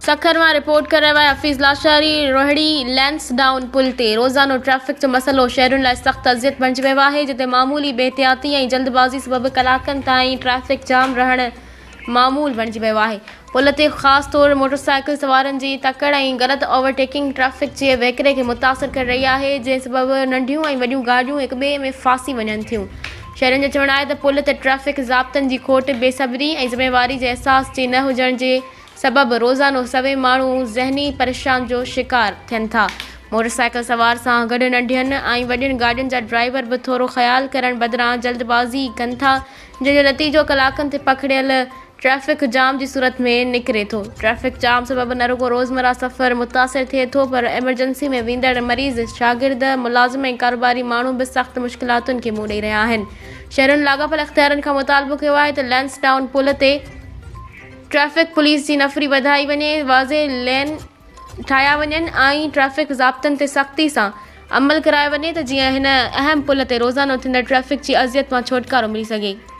سکر مان رپورٽ ڪري رهيو آهي حفيظ لاشاري روهڙي لينس ڊائون پل تي روزانو ٽريفڪ جو مسئلو شهرين لاء سخت اذيت بڻجي ويو آهي جتي معمولي بي احتياطي ۽ جلدبازي سبب ڪلاڪن تائين ٽريفڪ جام رهڻ معمول بڻجي ويو آهي پل تي خاص طور موٽرسائيڪل سوارن جي تڪڙ ۽ غلط اوورٽيڪنگ ٽريفڪ جي وهڪري کي متاثر ڪري رهي آهي جنهن سبب ننڍيون ۽ وڏيون گاڏيون هڪ ٻئي ۾ ڦاسي وڃن ٿيون شهرين جو چوڻ آهي ته پل تي ٽريفڪ ضابطن جي کوٽ بي صبري ۽ ذميواري جي احساس جي نه هجڻ جي سبب روزانو سوين ماڻهو ذهني پريشان جو شڪار ٿين ٿا. موٽرسائيڪل سوار سان گڏ ننڍين ۽ وڏين گاڏين جا ڊرائيور به ٿورو خيال ڪرڻ بدران جلدبازي ڪن ٿا جنهن جو نتيجو ڪلاڪن تي پکڙيل ٽريفڪ جام جي صورت ۾ نڪري ٿو. ٽريفڪ جام سبب نه رڳو روزمره سفر متاثر ٿئي ٿو پر ايمرجنسي ۾ ويندڙ مريض، شاگرد، ملازم ۽ ڪاروباري ماڻهو به سخت مشڪلاتن کي منهن ڏئي رهيا آهن. شهرين لاڳاپيل اختيارين کان مطالبو ڪيو آهي ته لينس ڊائون پل تي ٽريفڪ پوليس جي نفري وڌائي وڃي، واضح لين ٺاهيا وڃن ۽ ٽريفڪ ضابطن تي سختي سان عمل ڪرايو وڃي ته جيئن هن اهم پل تي روزانو ٿيندڙ ٽريفڪ جي اذيت مان ڇوٽڪارو ملي سگهي.